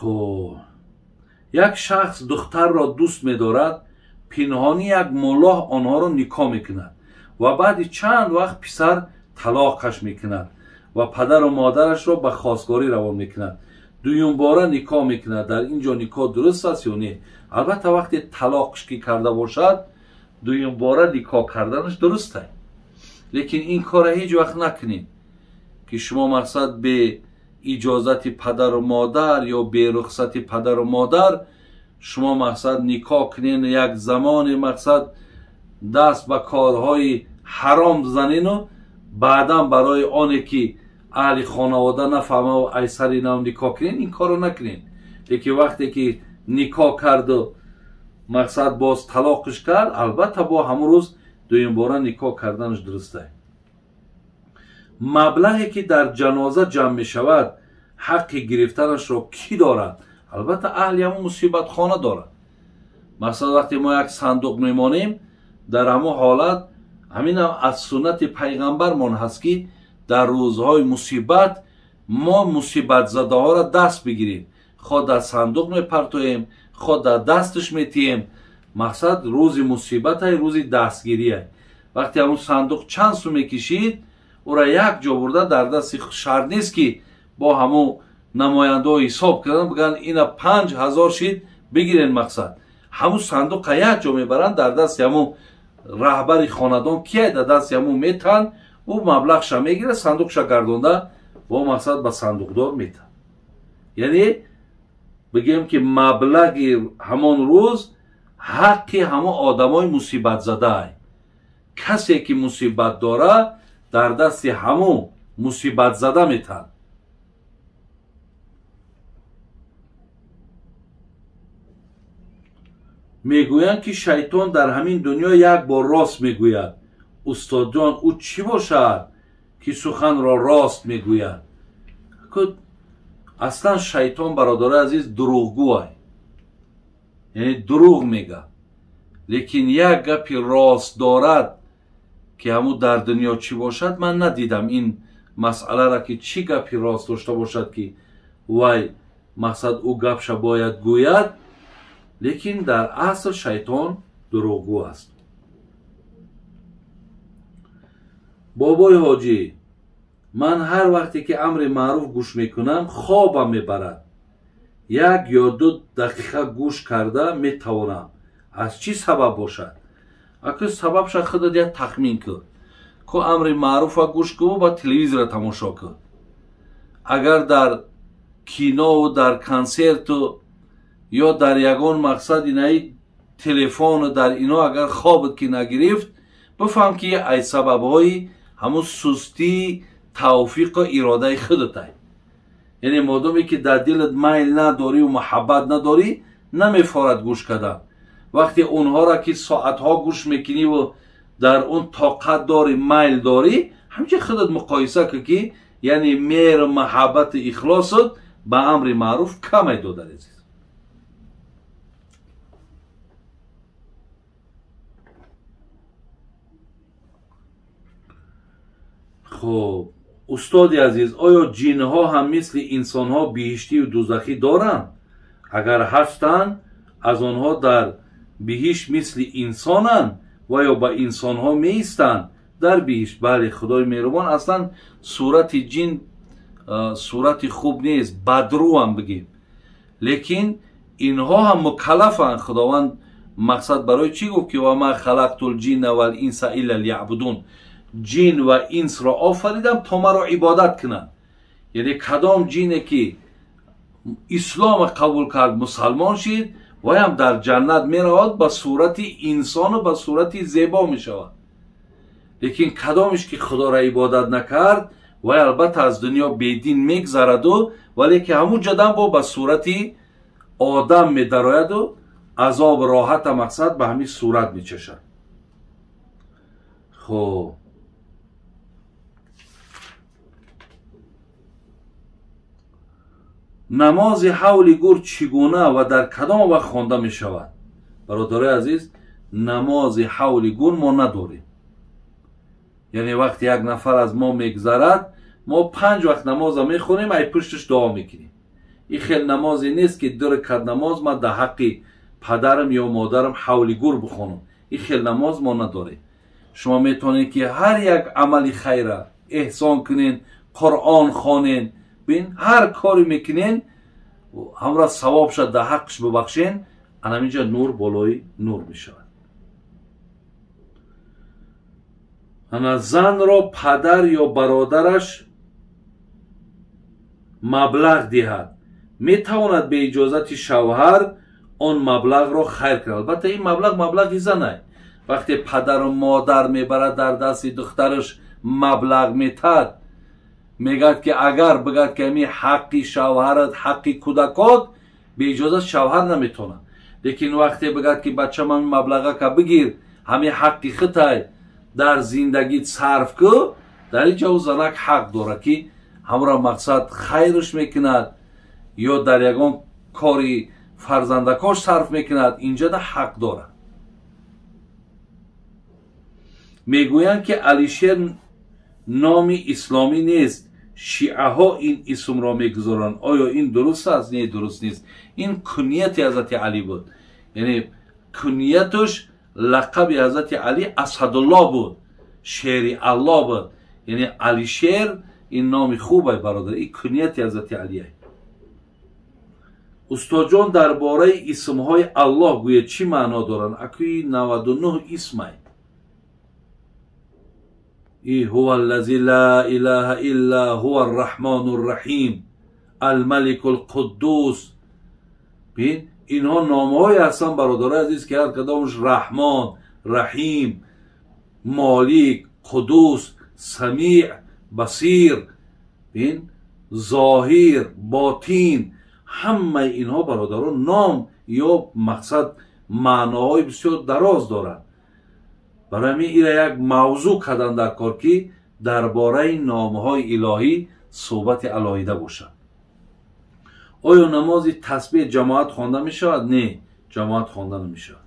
Хуб, як шахс духтарро дӯст медорад, пинҳонӣ як муллоҳ онҳоро никоҳ мекунад ва баъди чанд вақт писар талоқаш мекунад ва падару модарашро ба хостгорӣ равон мекунад. Дуюмбора никоҳ мекунад. Дар ин ҷо никоҳ дуруст аст ё не? Албатта вақте талоқш ки карда бошад, дуюмбора никоҳ карданаш дуруст аст. Лекин ин корро ҳеҷ вақт накунед ки шумо мақсад бе иҷозати падару модар ё бе рухсати падару модар шумо мақсад никоҳ кунед, як замоне мақсад даст ба корҳои ҳаром занену баъдан барои оне ки аҳли хонавода нафаҳмаву айсари нав никоҳ кунед, ин корро накунед. Лекин вақте ки никоҳ карду мақсад боз талоқш кард, албатта бо ҳамон рӯз дуюмбора никоҳ карданаш дуруст аст. Маблағе ки дар ҷаноза ҷамъ мешавад, ҳаққи гирифтанашро кӣ дорад? Албатта аҳли ҳамон мусибатхона дорад. Масалан вақте мо як сандуқ мемонем, дар ҳамон ҳолат ҳаминам аз суннати пайғамбармон ҳаст ки дар рӯзҳои мусибат мо мусибатзадаҳоро даст бигирем. Хо дар сандуқ мепартоем, хо дар дасташ метиҳем. Мақсад рӯзи мусибатай, рӯзи дастгирия. Вақте ҳамон сандуқ чанд сум мекишид, ӯра як ҷо бурда дар дасти шарт нест ки бо ҳамон намояндаҳо ҳисоб кардан бигӯянд ина 5000 шид, бигирен. Мақсад ҳамун сандуқа як ҷо мебаранд, дар дасти ҳамун раҳбари хонадон кия дар дасти ҳамун метаҳанд, ӯ маблағша мегирад, сандуқша гардонда бо мақсад ба сандуқдор метаҳад. Яъне бигӯем ки маблағи ҳамон рӯз ҳаққи ҳамон одамои мусибатзадаай. Касе ки мусибат дора дар дасти ҳамон мусибатзада метаҳад. Мегӯянд ки шайтон дар ҳамин дунё як бор рост мегӯяд. Устодҷон, ӯ чӣ бошад ки суханро рост мегӯяд? Аслан шайтон, бародарои азиз, дурӯғгӯай, яъне дурӯғ мегӯяд, лекин як гапи рост дорад ки ҳамун дар дунё чӣ бошад, ман надидам ин масъаларо ки чӣ гапи рост дошта бошад ки вай мақсад ӯ гапша бояд гӯяд, лекин дар асл шайтон дурӯғгӯ аст. Бобои ҳоҷӣ, ман ҳар вақте ки амри маъруф гӯш мекунам, хобам мебарад. 1 ё 2 дақиқа гӯш карда метавонам. Аз чӣ сабаб бошад? Аку сабабша худат як тахмин кун. Ку амри маъруфа гӯш кун ва телевизора тамошо кун. Агар дар кинову дар консерту ё дар ягон мақсад инаи телефону дар ино агар хобат ки нагирифт, бифаҳм ки ай сабабҳои ҳамун сустии тавфиқу иродаи худатай. Яъне модоме ки дар дилат майл надорию муҳаббат надорӣ, намефорад гӯш кардан. Вақте онҳоро ки соатҳо гӯш мекуниву дар он тоқат дорӣ, майл дорӣ, ҳамчун худат муқоиса кун ки яъне меҳру муҳаббату ихлосат ба амри маъруф камай додар азиз. Хуб, устоди азиз, оё ҷинҳо ҳам мисли инсонҳо биҳиштию дӯзахӣ доранд? Агар ҳастанд, аз онҳо дар биҳишт мисли инсонанд ва ё ба инсонҳо меистанд дар биҳишт? Бале, Худои меҳрубон, аслан сурати ҷин сурати хуб нест, бадрӯам бигем, лекин инҳо ҳам мукаллафанд. Худованд мақсад барои чӣ гуфт ки ва ма халақту лҷинна вал инса илла лияъбудун, ҷин ва инсро офаридам то маро ибодат кунанд. Яъне кадом ҷине ки ислома қабул кард, мусалмон шид, ваям дар ҷаннат меравад, ба сурати инсону ба сурати зебо мешавад. Лекин кадомеш ки худоро ибодат накард, вай албатта аз дунё бедин мегзараду, вале ки ҳамун ҷадам бо ба сурати одам медарояду азоб роҳата мақсад ба ҳамин сурат мечашад. Хуб, намози ҳавли гур чӣ гуна ва дар кадом вақт хонда мешавад? Бародарои азиз, намози ҳавли гур мо надорем. Яъне вақте як нафар аз мо мегзарад, мо 5 вақт намоза мехонем, ай пушташ дуо мекунем. Ин хел намозе нест ки ду ракат намоз ман дар ҳаққи падарам ё модарам ҳавли гур бихонам. Ин хел намоз мо надорем. Шумо метавонед ки ҳар як амали хайра эҳсон кунен, Қуръон хонен, бин ҳар коре мекунен, ҳамра савоб шад дар ҳаққш бибахшен, анаминҷа нур болои нур мешавад. Ана занро падар ё бародараш маблағ диҳад, метавонад бе иҷозати шавҳар он маблағро хайр кунад. Албатта ин маблағ маблағи занай. Вақте падару модар мебарад дар дасти духтараш маблағ метад, мегӯяд ки агар бигӯяд ки ҳамин ҳаққи шавҳарат, ҳаққи кӯдакот, бе иҷозат шавҳар наметавонад. Лекин вақте бигӯяд ки бачам ҳамин маблағака бигир, ҳамин ҳаққи хитай дар зиндагит сарф кӯ, дар ин ҷо ӯ занак ҳақ дорад ки ҳамро мақсад хайрш мекунад ё дар ягон кори фарзандакош сарф мекунад, инҷода ҳақ дорад. Мегӯянд ки Алишер номи исломӣ нест, шиаҳо ин исмро мегузоранд. Оё ин дуруст аст? Не, дуруст нест. Ин кунияти ҳазрати Алӣ буд, яъне кунияташ лақаби ҳазрати Алӣ Асадуллоҳ буд, шери Аллоҳ буд. Яъне Алишер ин номи хубай бародар, ин кунияти ҳазрати Алие. Устодҷон, дар бораи исмҳои Аллоҳ гӯяд, чӣ маъно доранд? Акӯи 99 исмай. И ҳува аллази ла илаҳа илла ҳува арраҳмону рраҳим алмалику лқуддус. Бин, инҳо номҳое ҳастанд бародарои азиз ки ҳар кадомаш Раҳмон, Раҳим, Молик, Қудус, Самиъ, Басир, бин, Зоҳир, Ботин, ҳамаи инҳо бародарон ном ё мақсад маъноҳои бисёр дароз доранд. Барои ҳамин ира як мавзӯъ кардан дар кор ки дар бораи номҳои илоҳӣ суҳбати алоҳида бошад. Оё намози тасбеҳ ҷамоат хонда мешавад? Не, ҷамоат хонда намешавад.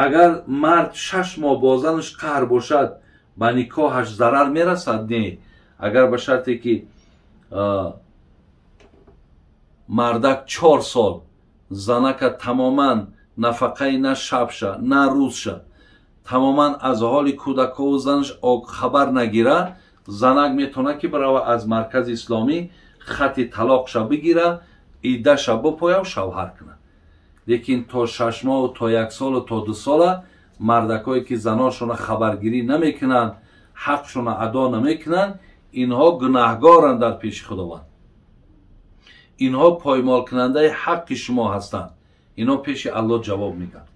Агар мард 6 моҳ бо занаш қаҳр бошад, ба никоҳаш зарар мерасад? Не. Агар ба шарте ки мардак 4 сол занака тамоман нафақаи на шабша на рӯзша, тамоман аз ҳоли кӯдакову занаш хабар нагира, занак метавонад ки барава аз маркази исломӣ хати талоқша бигира, иддаша бипояв, шавҳар кунад. Лекин то 6 моҳу то 1 солу то 2 сола мардакое ки заношона хабаргирӣ намекунанд, ҳақшона адо намекунанд, инҳо гунаҳгоранд дар пеши Худованд. Инҳо поймолкунандаи ҳаққи шумо ҳастанд. Инҳо пеши Аллоҳ ҷавоб мегӯянд.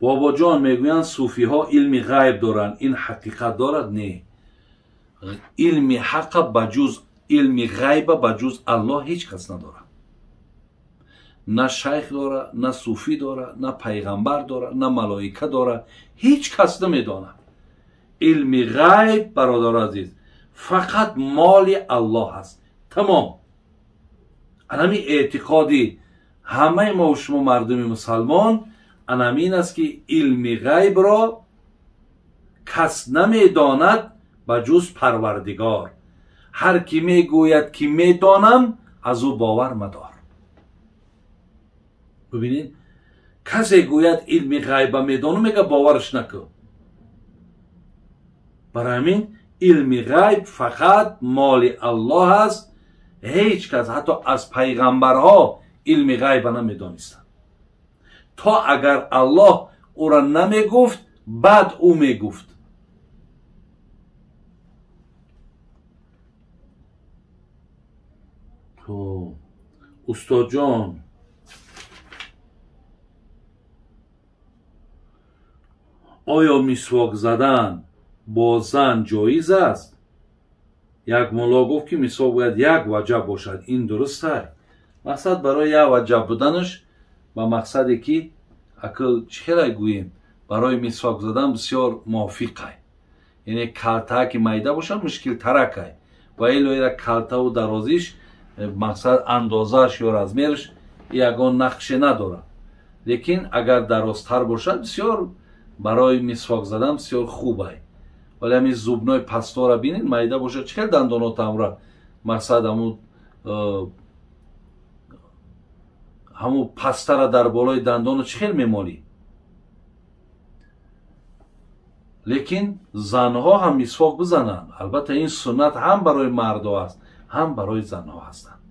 Бобоҷон, мегӯянд суфиҳо илми ғайб доранд. Ин ҳақиқат дорад? Не. Илми ҳақа ба ҷуз илми ғайба ба ҷуз Аллоҳ ҳеҷ кас надорад. На шайх дора, на суфӣ дора, на пайғамбар дора, на малоика дора, ҳеҷ кас намедонад. Илми ғайб бародари азиз фақат моли Аллоҳ аст. Тамом. Анами эътиқоди ҳамаи мо шумо мардуми мусалмон анамин аст ки илми ғайбро кас намедонад ба ҷуз Парвардигор. Ҳар ки мегӯяд ки медонам, аз ӯ бовар мадор. Бибинед, касе гӯяд илми ғайба медонам, мега боварш накун. Барои ҳамин илми ғайб фақат моли Аллоҳ аст. Ҳеҷ кас ҳатто аз пайғамбарҳо илми ғайба намедонистанд. То агар Аллоҳ ӯро намегуфт, баъд ӯ мегуфт. Устодҷон, оё мисвок задан бо зан ҷоиз аст? Як мулло гуфт ки мисвок бояд 1 ваҷаб бошад. Ин дуруст аст? Мақсад барои 1 ваҷаб буданаш ба мақсаде ки акл чӣ хелай гӯем, барои мисвок задан бисёр мувофиқай. Яъне калтаа ки майда бошад мушкилтаракай, ва илоира калтаву дарозиш мақсад андозааш ё размераш ягон нақше надорад. Лекин агар дарозтар бошад, бисёр барои мисвок задан бисёр хуб ай. Вале ҳамин зубной пастора бинед, майда бошад, чӣ хел дандонот амра мақсад ҳаму пастара дар болои дандону чӣ хел мемолӣ? Лекин занҳо ҳам мисвок бизананд. Албатта ин суннат ҳам барои мардо аст, ҳам барои занҳо ҳастанд.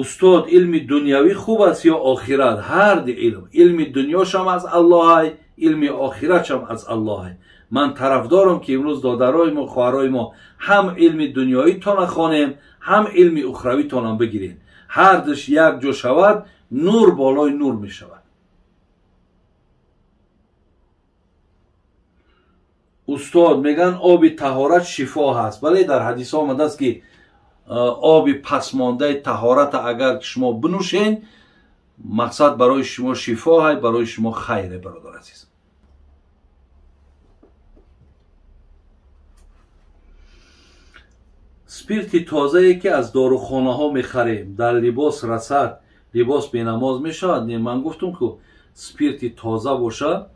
Устод, илми дунявӣ хуб аст ё охират? Ҳар ди илм. Илми дунёшам аз Аллоҳай, илми охиратшам аз Аллоҳай. Ман тарафдорам ки имрӯз додарои мо, хоҳарои мо ҳам илми дунёитона хонем, ҳам илми ухравитонам бигирем. Ҳар диш як ҷо шавад, нур болои нур мешавад. Устод, мегӯянд оби таҳорат шифо ҳаст. Вале дар ҳадисҳо омадааст ки оби пасмондаи таҳората агар шумо бинӯшед, мақсад барои шумо шифо ҳай, барои шумо хайре, бародар азиз. Спирти тозае ки аз дорухонаҳо мехарем, дар либос расад, либос бенамоз мешавад? Не, ман гуфтам ки спирти тоза бошад,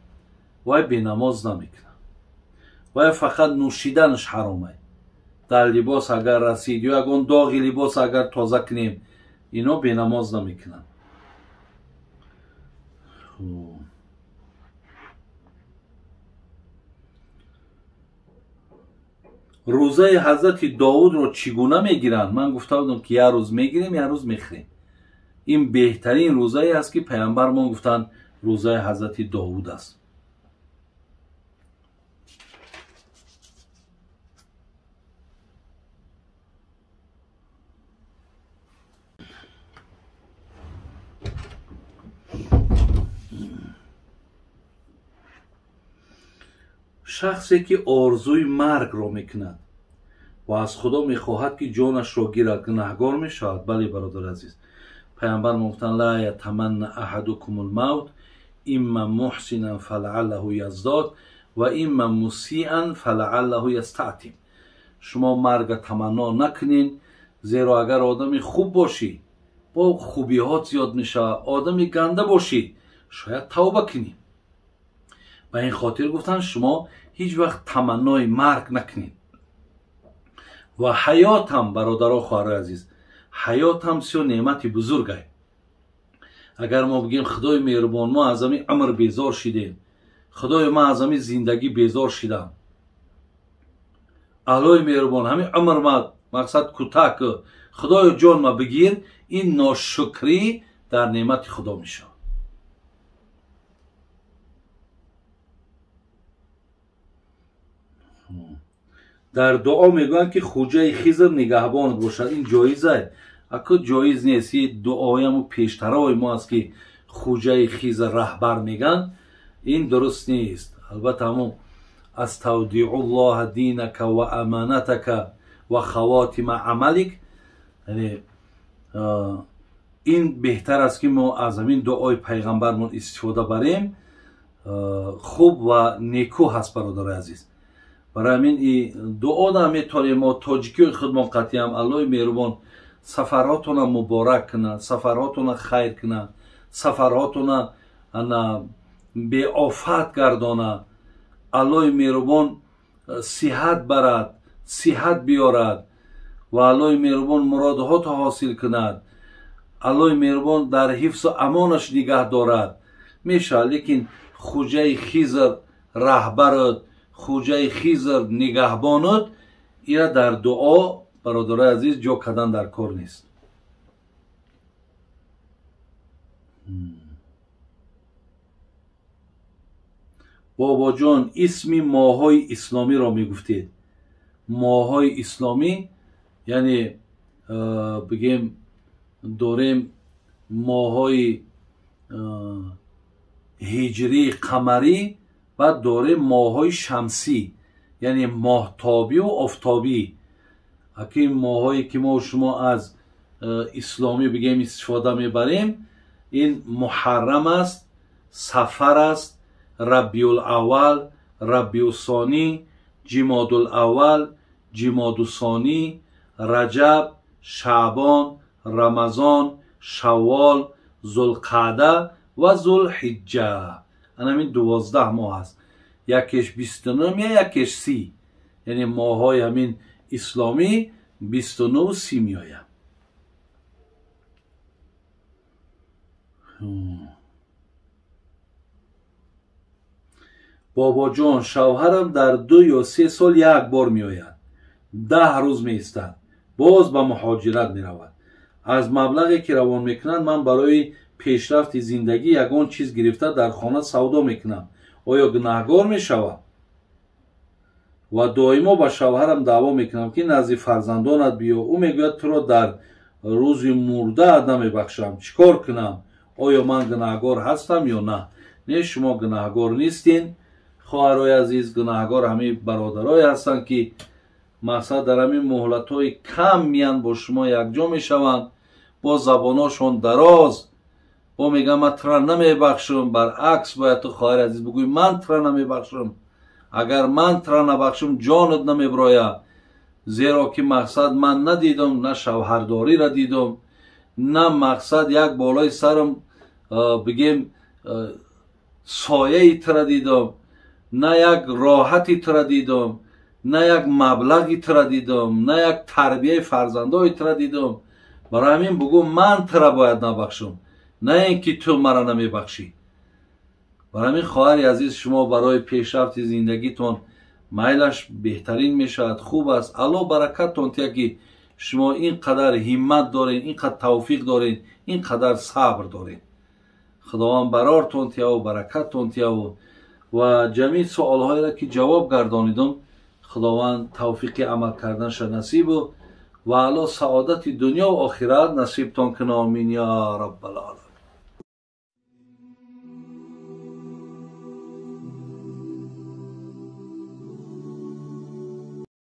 вай бенамоз намекунад. Вай фақат нӯшиданаш ҳаромай. Дар либос агар расид ё ягон доғи либос агар тоза кунем, ино бенамоз намекунанд. Рӯзаи ҳазрати Довудро чӣ гуна мегиранд? Ман гуфта будам ки як рӯз мегирем, як рӯз мехӯрем. Ин беҳтарин рӯзае аст ки паямбармон гуфтанд рӯзаи ҳазрати Довуд аст. Шахсе ки орзуи маргро мекунад ва аз Худо мехоҳад ки ҷонашро гирад, гунаҳгор мешавад? Бале, бародари азиз. Паямбар гуфтанд: ла ятаманна аҳадукумул мавт имма муҳсинан фалааллаҳу яздод ва имма мусиан фалааллаҳу ястаътиб. Шумо марга таманно накунед, зеро агар одами хуб бошӣ, бо хубиҳот зиёд мешавад, одами ганда бошӣ, шояд тавба кунӣ. Ба ин хотир гуфтанд шумо ҳеҷ вақт таманнои марг накунед. Ва ҳаётам, бародаро, хоҳарои азиз, ҳаётам бисёр неъмати бузургай. Агар мо бигӯем Худои меҳрубон, мо аз ҳамин умр безор шидем, Худои ман аз ҳамин зиндагӣ безор шидам, Аллоҳи меҳрубон ҳамин умр ма мақсад кӯтак, Худоё ҷон ма бигир, ин ношукрӣ дар неъмати Худо мешавад. Дар дуо мегӯянд ки хуҷаи Хизр нигаҳбонат бошад. Ин ҷоиз аст? Аку ҷоиз нест. Ин дуояму пештарои мо аст ки хуҷаи Хизр раҳбар мегӯянд, ин дуруст нест. Албатта ҳамун аставдиуллоҳа динака ва аманатака ва хавотима амалик, яъне ин беҳтар аст ки мо аз ҳамин дуои пайғамбармон истифода барем. Хуб ва некӯ ҳаст, бародарои азиз. Барои ҳамин дуо наметавонем мо тоҷикиёи худмон қатъиам. Аллоҳи меҳрубон сафарҳотона муборак кунад, сафарҳотона хайр кунад, сафарҳотона беофат гардонад. Аллоҳи меҳрубон сиҳат барад, сиҳат биёрад ва Аллоҳи меҳрубон муродҳото ҳосил кунад. Аллоҳи меҳрубон дар ҳифзу амонаш нигаҳ дорад. Мешавад, лекин хуҷаи Хизр раҳбарат, хуҷаи Хизр нигаҳбонат, ира дар дуо, бародарои азиз, ҷо кардан дар кор нест. Бобоҷон, исми моҳҳои исломиро мегуфтед. Моҳҳои исломӣ, яъне бигем дорем моҳҳои ҳиҷрӣ қамарӣ, баъд дорем моҳҳои шамсӣ, яъне моҳтобӣ ва офтобӣ. Аки моҳҳое ки мо шумо аз исломӣ бигем истифода мебарем, ин муҳаррам аст, сафар аст, рабиулаввал, рабиусонӣ, ҷимодулаввал, ҷимодусонӣ, раҷаб, Шаъбон, Рамазон, Шаввол, Зулқаъда ва Зулҳиҷҷа. Ана ҳамин 12 моҳ аст. Якеш 29 меяд, якеш 30. Яъне моҳҳои ҳамин исломӣ 29, 30 меояд. Бобоҷон, шавҳарам дар 2 ё 3 сол як бор меояд, 10 рӯз меистад, боз ба муҳоҷират меравад. Аз маблағе ки равон мекунад, ман барои пешрафти зиндагӣ ягон чиз гирифта, дар хона савдо мекунам. Оё гунаҳгор мешавад? Ва доимо ба шавҳарам даъво мекунам, ки назди фарзандонат биё. Ӯ мегӯяд, туро дар рӯзи мурдаат намебахшам. Чӣ кор кунам? Оё ман гунаҳгор ҳастам ё на? Не, шумо гунаҳгор нестин, хоҳарои азиз. Гунаҳгор ҳамин бародарое ҳастанд, ки мақсад дар ҳамин муҳлатҳои кам миянд, бо шумо якҷо мешаванд, бо забоношон дароз, бо мегӯянд, ман тура намебахшам. Баръакс, бояд ту, хоҳари азиз, бигӯӣ, ман тура намебахшам. Агар ман тура набахшам, ҷонат намебирояд, зеро ки мақсад ман надидам, на шавҳардориро дидам, на мақсад як болои сарам, бигем, сояи тура дидам, на як роҳати тура дидам, на як маблағи тура дидам, на як тарбияи фарзандои тура дидам. Барои ҳамин бугӯ, ман тура бояд набахшам, на ин ки ту мара намебахшӣ. Барои ҳамин, хоҳари азиз, шумо барои пешрафти зиндагитон майлаш беҳтарин мешавад, хуб аст. Аллоҳ баракаттон тия, ки шумо ин қадар ҳиммат доред, ин қадар тавфиқ доред, ин қадар сабр доред. Худованд барортон тияву баракаттон тияву ва ҷамеи суолҳоеро, ки ҷавоб гардонидум, Худованд тавфиқи амал карданша насибу ва Аллоҳ саодати дунёву охират насибтон куна. Омин ё раббалоламин.